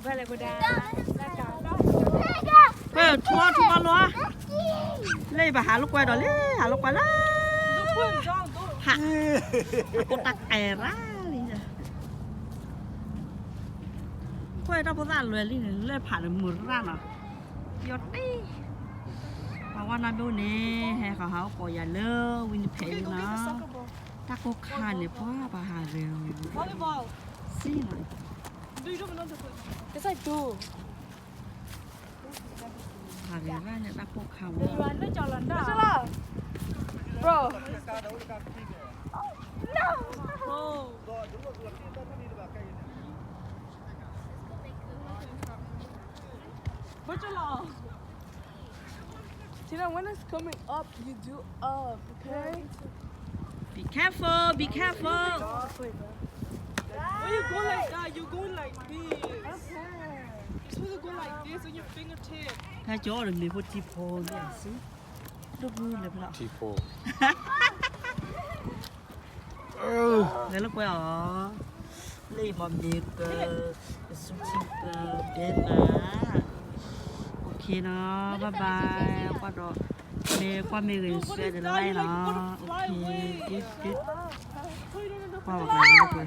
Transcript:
ဝဲလဲၣ်ကဒါ, ဝဲထူထူဘၣ်လီၤ, လၢယဘၣ်ဟးလိာ်ကွဲဒီးလံ, ဟးလိာ်ကွဲလၢ, ဟး, အကိးတၢ်ကဲရၣ်လံ, ကွဲတၢ်ဖိသၣ်လွဲၤလံန့ၣ် လၢဖးန့ၣ်မုာ်ရၣ်နီၤ, ယီၤတ့, ပှၤဝါနၢ်ဘိန့ၣ် ဟဲဃီၤဟးအိၣ်ကိးယၤလၢဝံနဖဲးလံနီၤ, တၢ်ကိၢ်ခါန့ၣ် ပှၤပှၤဟးဂဲၤ, စံနီၤ ဟးဂဲၤဘၣ်န့ၣ်တၢ်ပိာ်ခါဝဲ, Bro, no, bro. Tina, when it's coming up, you do up, okay? Be careful, be careful. Why you go like that? You going like this. You're supposed to go like this on your fingertip. ဟဲကၠီဒီးမ့ၢ်ဖိထံဖိလံစံ, ဒိၣ်ဘုလၢဖလီၢ်, ဂဲၤလိာ်ကွဲအီၤ, လၢယမီၤမ့ၢ်က, ကဆူထံကဒဲနၤ, OK နီၤ, bye bye, ကွၢ်ဒီး, မ့ၢ်ကွၢ်မ့ၢ်ဂ့ၤ share ဒီး like နီၤ, OK, good, good, ကွၢ်ဘၣ်ဂဲၤလိာ်ကွဲ